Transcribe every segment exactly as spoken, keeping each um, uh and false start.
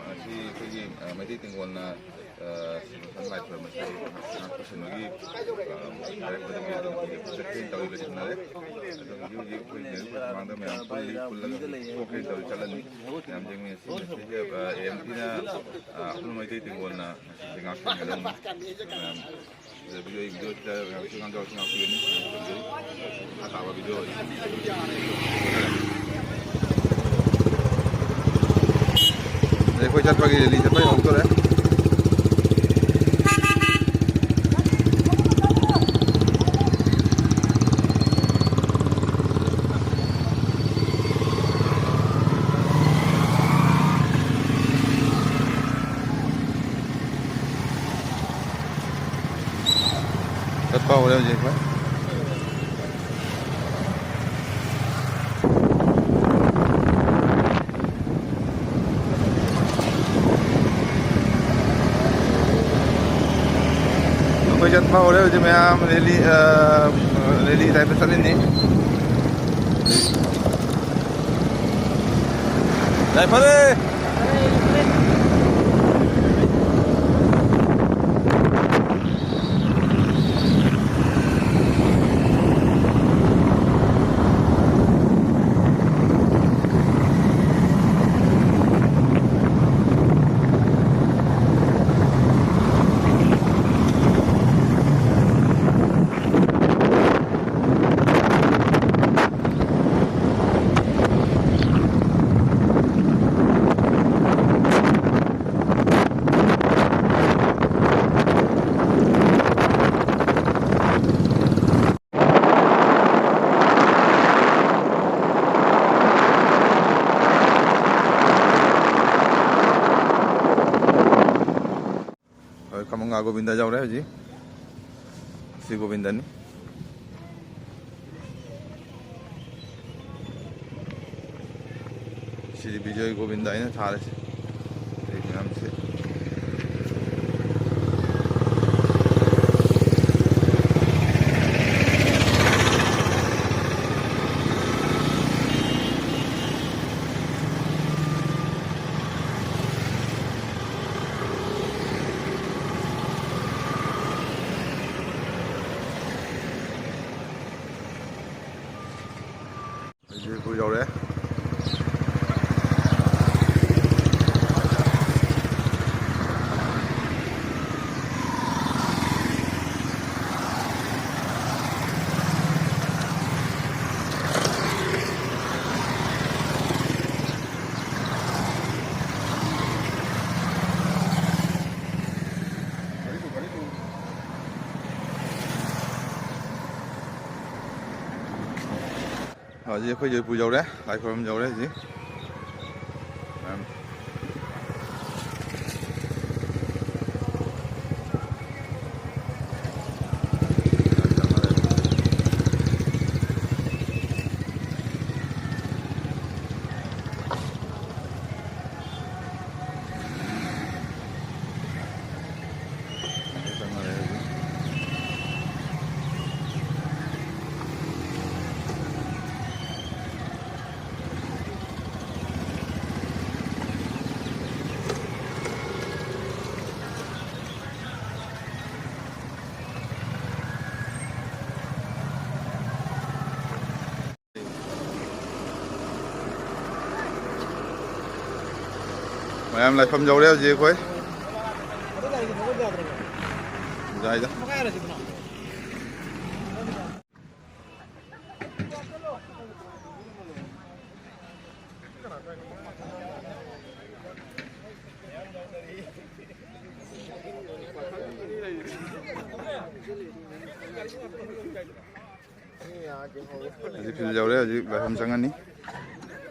ꯉꯁꯤ ꯑꯩꯈꯣꯏꯒꯤ, ꯑ, ꯃꯩꯇꯩ ꯇꯦꯡꯒꯣꯜꯅ, ꯑ, ꯁꯤꯕ ꯁꯟ ꯂꯥꯏ ꯈꯨꯔꯨꯝꯕꯁꯤ ꯉꯥꯛꯄ ꯁꯦꯟꯕꯒꯤ, ꯑ, ꯍꯥꯏꯔꯛꯄꯗꯒꯤ ꯑꯗꯨꯝ ꯍꯧꯖꯤꯛ ꯆꯠꯀꯦꯅ ꯇꯧꯔꯤ, ꯂꯣꯏꯁꯤꯟꯅꯔꯦ꯫ ꯑꯗꯣ ꯍꯧꯖꯤꯛ ꯍꯧꯖꯤꯛ ꯑꯩꯈꯣꯏ ꯃꯦꯔꯨ ꯃꯃꯥꯡꯗ ꯃꯌꯥꯝ ꯄꯨꯜꯂꯤ, ꯄꯨꯜꯂꯒ ꯍꯧꯖꯤꯛ ꯊꯣꯛꯀꯦꯅ ꯇꯧꯔꯤ, ꯆꯠꯂꯅꯤ꯫ ꯃꯌꯥꯝ ꯌꯦꯡꯃꯤꯟꯅꯁꯤ꯫ ꯉꯁꯤꯁꯦ, ꯑ, ꯑꯦ ꯑꯦꯝ ꯄꯤꯅ, ꯑ, ꯑꯩꯈꯣꯏ ꯃꯩꯇꯩ ꯇꯦꯡꯒꯣꯜꯅ ꯉꯁꯤꯁꯦ ꯉꯥꯛꯄ ꯁꯦꯟꯕꯅꯤ꯫ ꯃꯌꯥꯝ ꯑꯗꯨꯗꯒꯤ ꯑꯩ ꯚꯤꯗꯤꯑꯣꯁꯤꯗ ꯉꯥꯏꯍꯥꯛꯁꯨ ꯉꯥꯡꯖꯧ ꯉꯥꯛꯄꯤꯒꯅꯤ꯫ ꯃꯈꯥ ꯇꯥꯕ ꯚꯤꯗꯤꯑꯣ ꯑꯩ ꯑꯗꯩ ꯑꯩꯈꯣꯏ ꯆꯠꯄꯒꯤ, ꯔꯦꯂꯤ ꯆꯠꯄꯒꯤ ꯍꯧꯗꯣꯔꯦ꯫ ꯆꯠꯄ ꯍꯧꯔꯦ ꯍꯧꯖꯤꯛ ꯑꯩꯈꯣꯏ꯫ ꯑꯩꯈꯣꯏ ꯆꯠꯄ ꯍꯧꯔꯦ ꯍꯧꯖꯤꯛ ꯃꯌꯥꯝ ꯔꯦꯂꯤ, ꯑ, ꯔꯦꯂꯤ ꯇꯥꯏꯞꯇ ꯆꯠꯂꯤꯅꯤ꯫ ꯌꯥꯏꯐꯔꯦ! ꯍꯣꯏ, ꯈꯃꯪꯒꯥ ꯒꯣꯕꯤꯟꯗ ꯌꯧꯔꯦ ꯍꯧꯖꯤꯛ꯫ ꯁꯤ ꯒꯣꯕꯤꯟꯗꯅꯤ꯫ ꯁꯤꯗꯤ ꯕꯤꯖꯣꯏ ꯒꯣꯕꯤꯟꯗ ꯑꯩꯅ ꯊꯥꯔꯤꯁꯦ꯫ ꯑꯇꯩ ꯃꯌꯥꯝꯁꯦ꯫ ꯃꯅꯤꯄꯨꯔ ꯌꯧꯔꯛꯑꯦ꯫ ꯍꯧꯖꯤꯛ ꯑꯩꯈꯣꯏ ꯖꯣꯏꯄꯨꯔ ꯌꯧꯔꯦ, ꯂꯥꯏ ꯈꯨꯔꯨꯝ ꯌꯧꯔꯦ ꯍꯧꯖꯤꯛ꯫ ꯃꯌꯥꯝ ꯃꯌꯥꯝ ꯂꯥꯏꯐꯝ ꯌꯧꯔꯦ ꯍꯧꯖꯤꯛ ꯑꯩꯈꯣꯏ꯫ ꯌꯥꯏꯗ꯫ ꯍꯧꯖꯤꯛ ꯐꯤꯜ ꯌꯧꯔꯦ, ꯍꯧꯖꯤꯛ ꯂꯥꯏꯐꯝ ꯆꯪꯉꯅꯤ꯫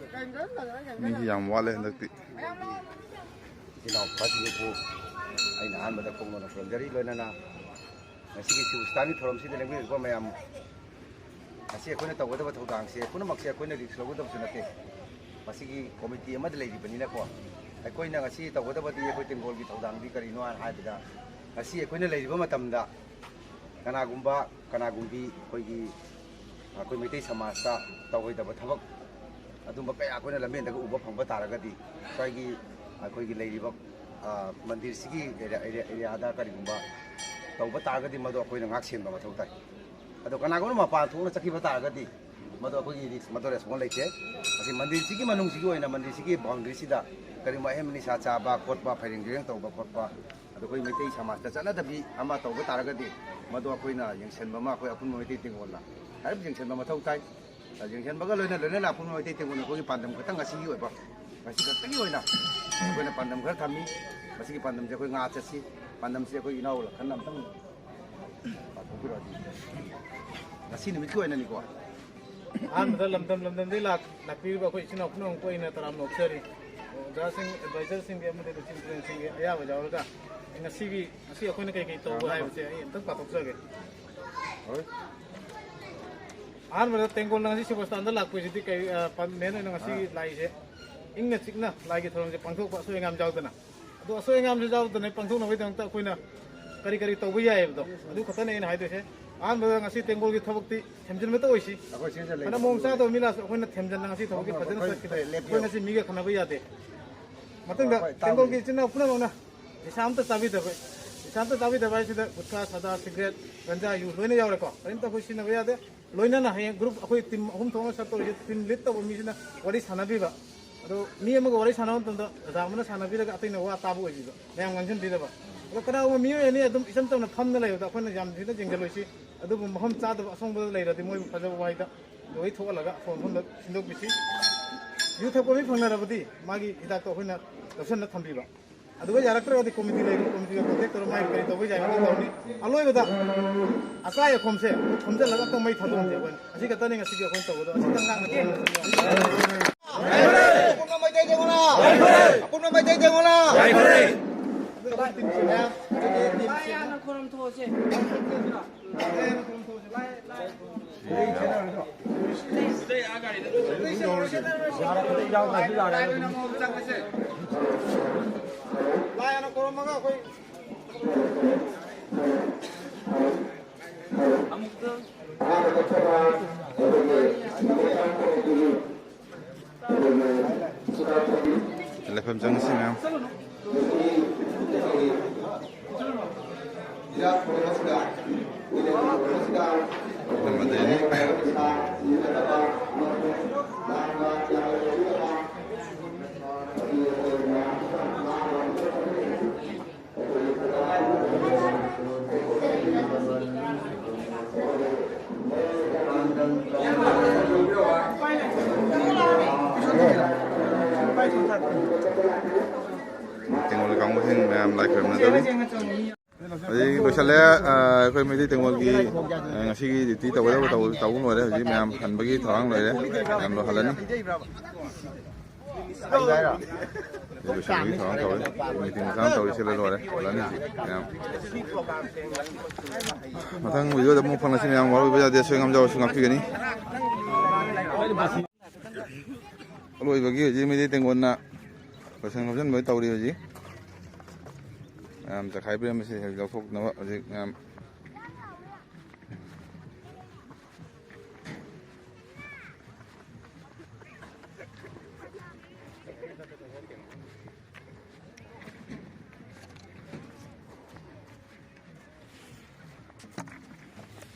ꯃꯤꯁꯤ ꯌꯥꯝ ꯋꯥꯠꯂꯦ ꯍꯟꯗꯛꯇꯤ꯫ ꯏꯆꯤꯜ ꯏꯅꯥꯎ ꯐꯥꯁꯤꯡꯕꯨ ꯑꯩꯅ ꯑꯍꯥꯟꯕꯗ ꯈꯣꯡꯅ ꯈꯨꯔꯨꯝꯖꯔꯤ, ꯂꯣꯏꯅꯅ ꯉꯁꯤꯒꯤ ꯁꯤꯕꯨ ꯁꯤꯇꯥꯟꯒꯤ ꯊꯧꯔꯝꯁꯤꯗ ꯂꯦꯡꯕꯤꯔꯛꯄ ꯃꯌꯥꯝ, ꯉꯁꯤ ꯑꯩꯈꯣꯏꯅ ꯇꯧꯒꯗꯕ ꯊꯧꯗꯥꯡꯁꯦ ꯄꯨꯝꯅꯃꯛꯁꯦ ꯑꯩꯈꯣꯏꯅ ꯔꯤꯛꯁ ꯂꯧꯒꯗꯕꯁꯨ ꯅꯠꯇꯦ꯫ ꯃꯁꯤꯒꯤ ꯀꯣꯃꯤꯇꯤ ꯑꯃꯗ ꯂꯩꯔꯤꯕꯅꯤꯅꯀꯣ, ꯑꯩꯈꯣꯏꯅ ꯉꯁꯤ ꯇꯧꯒꯗꯕꯗꯤ, ꯑꯩꯈꯣꯏ ꯇꯦꯡꯒꯣꯜꯒꯤ ꯊꯧꯗꯥꯡꯗꯤ ꯀꯔꯤꯅꯣ ꯍꯥꯏꯅ ꯍꯥꯏꯕꯗ, ꯉꯁꯤ ꯑꯩꯈꯣꯏꯅ ꯂꯩꯔꯤꯕ ꯃꯇꯝꯗ ꯀꯅꯥꯒꯨꯝꯕ, ꯀꯅꯥꯒꯨꯝꯕꯤ ꯑꯩꯈꯣꯏꯒꯤ, ꯑꯩꯈꯣꯏ ꯃꯩꯇꯩ ꯁꯃꯥꯖꯇ ꯇꯧꯔꯣꯏꯗꯕ ꯊꯕꯛ ꯑꯗꯨꯝꯕ ꯀꯌꯥ ꯑꯩꯈꯣꯏꯅ ꯂꯝꯕꯦꯟꯗꯒ ꯎꯕ ꯐꯪꯕ ꯇꯥꯔꯒꯗꯤ, ꯁ꯭ꯋꯥꯏꯒꯤ ꯑꯩꯈꯣꯏꯒꯤ ꯂꯩꯔꯤꯕ, ꯑ, ꯃꯟꯗꯤꯔꯁꯤꯒꯤ ꯑꯦꯔꯤꯌꯥ, ꯑꯦꯔꯤꯌꯥ, ꯑꯦꯔꯤꯌꯥꯗ ꯀꯔꯤꯒꯨꯝꯕ ꯇꯧꯕ ꯇꯥꯔꯒꯗꯤ, ꯃꯗꯨ ꯑꯩꯈꯣꯏꯅ ꯉꯥꯛ ꯁꯦꯟꯕ ꯃꯊꯧ ꯇꯥꯏ꯫ ꯑꯗꯣ ꯀꯅꯥꯒꯨꯝꯕ ꯃꯄꯥꯟ ꯊꯣꯛꯅ ꯆꯠꯈꯤꯕ ꯇꯥꯔꯒꯗꯤ, ꯃꯗꯨ ꯑꯩꯈꯣꯏꯒꯤ ꯔꯤꯛꯁ, ꯃꯗꯨ ꯔꯦꯁꯄꯣꯟ ꯂꯩꯇꯦ꯫ ꯃꯁꯤ ꯃꯟꯗꯤꯔꯁꯤꯒꯤ ꯃꯅꯨꯡꯁꯤꯒꯤ ꯑꯣꯏꯅ, ꯃꯟꯗꯤꯔꯁꯤꯒꯤ ꯕꯥꯎꯟꯗꯔꯤꯁꯤꯗ ꯀꯔꯤꯒꯨꯝꯕ ꯑꯍꯦꯟꯕ ꯅꯤꯁꯥ ꯆꯥꯕ ꯈꯣꯠꯄ, ꯐꯩꯔꯦꯡ ꯇꯨꯔꯦꯡ ꯇꯧꯕ ꯈꯣꯠꯄ, ꯑꯗꯣ ꯑꯩꯈꯣꯏ ꯃꯩꯇꯩ ꯁꯃꯥꯖꯇ ꯆꯠꯅꯗꯕꯤ ꯑꯃ ꯇꯧꯕ ꯇꯥꯔꯒꯗꯤ, ꯃꯗꯨ ꯑꯩꯈꯣꯏꯅ ꯌꯦꯡꯁꯤꯟꯕ ꯑꯃ, ꯑꯩꯈꯣꯏ ꯑꯄꯨꯟꯕ ꯃꯩꯇꯩ ꯇꯦꯡꯒꯣꯜꯅ ꯍꯥꯏꯔꯤꯕ ꯌꯦꯡꯁꯤꯟꯕ ꯃꯊꯧ ꯇꯥꯏ꯫ ꯌꯦꯡꯁꯤꯟꯕꯒ ꯂꯣꯏꯅ ꯂꯣꯏꯅꯅ ꯑꯄꯨꯟꯕ ꯃꯩꯇꯩ ꯇꯦꯡꯒꯣꯜꯅ ꯑꯩꯈꯣꯏꯒꯤ ꯄꯥꯟꯗꯝ ꯈꯛꯇꯪ ꯉꯁꯤꯒꯤ ꯑꯣꯏꯕ, ꯉꯁꯤ ꯈꯛꯇꯒꯤ ꯑꯣꯏꯅ ꯑꯩꯈꯣꯏꯅ ꯄꯥꯟꯗꯝ ꯈꯔ ꯊꯝꯃꯤ꯫ ꯃꯁꯤꯒꯤ ꯄꯥꯟꯗꯝꯁꯦ ꯑꯩꯈꯣꯏ ꯉꯥ ꯆꯠꯁꯤ꯫ ꯄꯥꯟꯗꯝꯁꯦ ꯑꯩꯈꯣꯏ ꯏꯅꯥꯎ ꯂꯈꯟ ꯑꯝꯇꯪ ꯄꯥꯊꯣꯛꯄꯤꯔꯛꯑꯣ꯫ ꯉꯁꯤ ꯅꯨꯃꯤꯠꯀꯤ ꯑꯣꯏꯅꯅꯤꯀꯣ꯫ ꯑꯍꯥꯟꯕꯗ ꯂꯝꯗꯝ ꯂꯝꯗꯝꯗꯒꯤ ꯂꯥꯛ-, ꯂꯥꯛꯄꯤꯔꯤꯕ ꯑꯩꯈꯣꯏ ꯏꯆꯤꯟ ꯏꯅꯥꯎ ꯄꯨꯝꯅꯃꯛꯄꯨ ꯑꯩꯅ ꯇꯔꯥꯝꯅ ꯑꯣꯛꯆꯔꯤ꯫ ꯑꯣꯖꯥꯁꯤꯡ, ꯑꯦꯗꯚꯥꯏꯖꯔꯁꯤꯡꯒꯤ ꯑꯃꯗꯤ ꯂꯨꯆꯤꯡ ꯄꯨꯔꯦꯜꯁꯤꯡꯒꯤ ꯑꯌꯥꯕ ꯌꯥꯎꯔꯒ ꯉꯁꯤꯒꯤ, ꯉꯁꯤ ꯑꯩꯈꯣꯏꯅ ꯀꯩ ꯀꯩ ꯇꯧꯕ ꯍꯥꯏꯕꯁꯦ ꯑꯩ ꯑꯝꯇꯪ ꯄꯥꯊꯣꯛꯆꯒꯦ꯫ ꯑꯍꯥꯟꯕꯗ ꯇꯦꯡꯒꯣꯜꯅ ꯉꯁꯤ ꯁꯤꯕ ꯁ꯭ꯇꯥꯟꯗ ꯂꯥꯛꯄꯁꯤꯗꯤ ꯀꯩ, ꯑ, ꯄꯥꯟ-, ꯃꯦꯟ ꯑꯣꯏꯅ ꯉꯁꯤꯒꯤ ꯂꯥꯏꯁꯦ ꯏꯪꯅ ꯆꯤꯛꯅ ꯂꯥꯏꯒꯤ ꯊꯧꯔꯝꯁꯦ ꯄꯥꯡꯊꯣꯛꯄ, ꯑꯁꯣꯏ ꯑꯉꯥꯝ ꯌꯥꯎꯗꯅ꯫ ꯑꯗꯣ ꯑꯁꯣꯏ ꯑꯉꯥꯝꯁꯦ ꯌꯥꯎꯗꯅ ꯄꯥꯡꯊꯣꯛꯅꯕꯒꯤꯗꯃꯛꯇ ꯑꯩꯈꯣꯏꯅ ꯀꯔꯤ ꯀꯔꯤ ꯇꯧꯕ ꯌꯥꯏ ꯍꯥꯏꯕꯗꯣ ꯑꯗꯨ ꯈꯛꯇꯅꯦ ꯑꯩꯅ ꯍꯥꯏꯗꯣꯏꯁꯦ꯫ ꯑꯍꯥꯟꯕꯗ ꯉꯁꯤ ꯇꯦꯡꯒꯣꯜꯒꯤ ꯊꯕꯛꯇꯤ ꯊꯦꯝꯖꯤꯟꯕꯇ ꯑꯣꯏꯁꯤ꯫ ꯑꯩꯈꯣꯏ ꯁꯤꯗ ꯂꯩ꯫ ꯐꯅ ꯃꯑꯣꯡ ꯆꯥꯗꯕ ꯃꯤ ꯂꯥꯛꯑꯁꯨ ꯑꯩꯈꯣꯏꯅ ꯊꯦꯝꯖꯤꯟꯅ ꯉꯁꯤ ꯊꯕꯛꯁꯤ ꯐꯖꯅ ꯑꯩꯈꯣꯏ ꯆꯠꯈꯤꯗꯦ꯫ ꯁꯤꯗ ꯂꯦꯞꯄꯤꯌꯨ꯫ ꯑꯩꯈꯣꯏ ꯉꯁꯤ ꯃꯤꯒ ꯈꯟꯅꯕ ꯌꯥꯗꯦ꯫ ꯃꯊꯪꯗ ꯍꯣꯏ, ꯍꯣꯏ, ꯇꯥꯕꯤꯌꯨ꯫ ꯇꯦꯡꯒꯣꯜꯒꯤ ꯏꯆꯤꯟ ꯏꯅꯥꯎ ꯄꯨꯝꯅꯃꯛꯅ ꯅꯤꯁꯥ ꯑꯝꯇ ꯆꯥꯕꯤꯗꯕ, ꯅꯤꯁꯥ ꯑꯝꯇ ꯆꯥꯕꯤꯗꯕ ꯍꯥꯏꯁꯤꯗ ꯒꯨꯠꯈꯥ, ꯁꯥꯗꯥ, ꯁꯤꯒꯔꯦꯠ, ꯒꯟꯖꯥ, ꯌꯨ ꯂꯣꯏꯅ ꯌꯥꯎꯔꯦꯀꯣ꯫ ꯀꯔꯤꯝꯇ ꯑꯩꯈꯣꯏ ꯁꯤꯖꯤꯟꯅꯕ ꯌꯥꯗꯦ꯫ ꯂꯣꯏꯅꯅ ꯍꯌꯦꯡ ꯒ꯭ꯔꯨꯞ ꯑꯩꯈꯣꯏ ꯇꯤꯝ ꯑꯍꯨꯝ ꯊꯣꯛꯅ ꯆꯠꯇꯧꯔꯤꯁꯦ, ꯇꯤꯝ ꯂꯤꯗ ꯇꯧꯕ ꯃꯤꯁꯤꯅ ꯋꯥꯔꯤ ꯁꯥꯟꯅꯕꯤꯕ꯫ ꯑꯗꯣ ꯃꯤ ꯑꯃꯒ ꯋꯥꯔꯤ ꯁꯥꯟꯅꯕ ꯃꯇꯝꯗ ꯑꯣꯖꯥ ꯑꯃꯅ ꯁꯥꯟꯅꯕꯤꯔꯒ ꯑꯇꯩꯅ ꯋꯥ ꯇꯥꯕ ꯑꯣꯏꯕꯤꯕ, ꯃꯌꯥꯝ ꯉꯥꯡꯁꯤꯟꯕꯤꯗꯕ꯫ ꯑꯗꯣ ꯀꯅꯥꯒꯨꯝꯕ ꯃꯤꯑꯣꯏ ꯑꯅꯤ ꯑꯗꯨꯝ ꯏꯆꯝ ꯆꯝꯅ ꯐꯝꯅ ꯂꯩꯕꯗ ꯑꯩꯈꯣꯏꯅ ꯌꯥꯝ ꯊꯤꯅ ꯌꯦꯡꯁꯤꯜꯂꯣꯏꯁꯤ꯫ ꯑꯗꯨꯕꯨ ꯃꯐꯝ ꯆꯥꯗꯕ ꯑꯁꯣꯡꯕꯗ ꯂꯩꯔꯗꯤ ꯃꯣꯏꯕꯨ ꯐꯖꯕ ꯋꯥꯍꯩꯗ ꯂꯣꯏ ꯊꯣꯛꯍꯜꯂꯒ ꯑꯐꯕ ꯃꯐꯝꯗ ꯁꯤꯟꯗꯣꯛꯄꯤꯁꯤ꯫ ꯌꯨ ꯊꯛꯄ ꯃꯤ ꯐꯪꯅꯔꯕꯗꯤ ꯃꯥꯒꯤ ꯍꯤꯗꯥꯛꯇꯣ ꯑꯩꯈꯣꯏꯅ ꯂꯧꯁꯤꯟꯅ ꯊꯝꯕꯤꯕ꯫ ꯑꯗꯨꯒ ꯌꯥꯔꯛꯇ꯭ꯔꯒꯗꯤ ꯀꯣꯃꯤꯇꯤ ꯂꯩꯔꯤ, ꯀꯣꯃꯤꯇꯤꯒ ꯀꯣꯟꯇꯦꯛ ꯇꯧꯔꯒ ꯃꯥꯒꯤ ꯀꯔꯤ ꯇꯧꯕ ꯌꯥꯏ ꯑꯗꯨ ꯇꯧꯅꯤ꯫ ꯑꯂꯣꯏꯕꯗ ꯑꯆꯥꯏ ꯑꯈꯣꯝꯁꯦ ꯈꯣꯝꯖꯤꯜꯂꯒ ꯑꯝꯇꯪ ꯃꯩ ꯊꯥꯗꯣꯛꯍꯟꯁꯦ ꯑꯩꯈꯣꯏꯅ꯫ ꯑꯁꯤ ꯈꯛꯇꯅꯤ ꯉꯁꯤꯒꯤ ꯑꯩꯈꯣꯏꯅ ꯇꯧꯒꯗꯕ꯫ ꯑꯁꯤꯇꯪ ꯉꯥꯡꯉꯒꯦ꯫ ꯑꯄꯨꯟꯕ ꯃꯩꯇꯩ ꯇꯦꯡꯒꯣꯜꯅ! ꯑꯄꯨꯟꯕ ꯃꯩꯇꯩ ꯇꯦꯡꯒꯣꯜꯅ! ꯂꯥꯏ ꯍꯥꯟꯅ ꯈꯣꯏꯔꯝ ꯊꯣꯛꯑꯁꯦ꯫ ꯂꯥꯏ ꯍꯥꯟꯅ ꯈꯣꯏꯔꯝꯃꯒ ꯑꯩꯈꯣꯏ ꯂꯥꯏꯐꯝ ꯆꯪꯉꯁꯤ ꯃꯌꯥꯝ꯫ ꯑꯗꯨꯃꯗꯤ ꯇꯦꯡꯉꯣꯜ ꯀꯥꯡꯕꯨꯁꯤꯡ ꯃꯌꯥꯝ ꯂꯥꯏ ꯈꯣꯏꯔꯝꯅꯗꯧꯔꯤ꯫ ꯍꯧꯖꯤꯛ ꯂꯣꯏꯁꯤꯜꯂꯦ꯫ ꯑ, ꯑꯩꯈꯣꯏ ꯃꯩꯇꯩ ꯇꯦꯡꯉꯣꯜꯒꯤ, ꯑ, ꯉꯁꯤꯒꯤ ꯗ꯭ꯌꯨꯇꯤ ꯇꯧꯒꯗꯕ ꯇꯧ-, ꯇꯧꯕ ꯂꯣꯏꯔꯦ꯫ ꯍꯧꯖꯤꯛ ꯃꯌꯥꯝ ꯍꯟꯕꯒꯤ ꯊꯧꯔꯥꯡ ꯂꯣꯏꯔꯦ꯫ ꯃꯌꯥꯝꯗꯣ ꯍꯜꯂꯅꯤ꯫ ꯍꯧꯖꯤꯛ ꯂꯣꯏꯁꯤꯟꯕꯒꯤ ꯊꯧꯔꯥꯡ ꯇꯧꯔꯦ꯫ ꯃꯤꯇꯤꯡ ꯃꯆꯥ ꯑꯃ ꯇꯧꯔꯤ, ꯁꯤ ꯂꯣꯏ ꯂꯣꯏꯔꯦ꯫ ꯍꯜꯂꯅꯤ ꯍꯧꯖꯤꯛ ꯃꯌꯥꯝ꯫ ꯃꯊꯪ ꯚꯤꯗꯤꯑꯣꯗ ꯑꯃꯨꯛ ꯐꯪꯂꯁꯤ ꯃꯌꯥꯝ꯫ ꯋꯥꯔꯧꯕꯤꯕ ꯌꯥꯗꯦ꯫ ꯑꯁꯣꯏ ꯑꯉꯥꯝ ꯌꯥꯎꯔꯁꯨ ꯉꯥꯛꯄꯤꯒꯅꯤ꯫ ꯑꯂꯣꯏꯕꯒꯤ ꯍꯧꯖꯤꯛ ꯃꯩꯇꯩ ꯇꯦꯡꯒꯣꯟꯅ ꯂꯣꯏꯁꯟ ꯈꯣꯝꯖꯟꯕ ꯇꯧꯔꯤ ꯍꯧꯖꯤꯛ꯫ ꯃꯌꯥꯝ ꯆꯈꯥꯏꯕꯤꯔꯝꯕꯁꯤ ꯍꯧꯖꯤꯛ ꯂꯧꯊꯣꯛꯅꯕ ꯍꯧꯖꯤꯛ ꯃꯌꯥꯝ꯫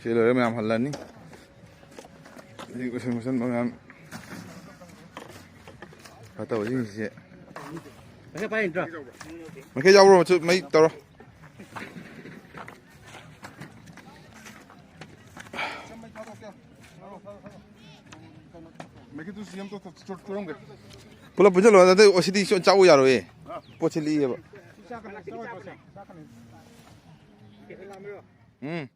ꯁꯤ ꯂꯣꯏꯔ ꯃꯌꯥꯝ ꯍꯜꯂꯅꯤ꯫ ꯍꯧꯖꯤꯛ ꯂꯣꯏꯁꯟ ꯈꯣꯠꯆꯟꯕ ꯃꯌꯥꯝ ꯈꯔ ꯇꯧꯔꯤ ꯁꯤꯡꯁꯦ꯫ ꯃꯩꯈꯦꯠ ꯄꯥꯏꯔꯤꯗ꯭ꯔꯣ? ꯃꯩꯈꯦꯠ ꯌꯥꯎꯕ꯭ꯔꯣ? ꯃꯆꯨ ꯃꯩ ꯇꯧꯔꯣ꯫ ꯃꯩꯈꯦꯠꯇꯨ ꯁꯤ ꯑꯝꯇ ꯆꯨꯔꯝꯒꯦ꯫ ꯄꯨꯂꯞ ꯄꯨꯟꯁꯤꯜꯂꯣ꯫ ꯑꯗꯩ ꯑꯣ ꯁꯤꯗꯤ ꯆꯥꯎ ꯌꯥꯔꯣꯏꯌꯦ꯫ ꯄꯣꯠꯁꯤ ꯂꯤꯛꯑꯦꯕ꯫ ꯎꯝ꯫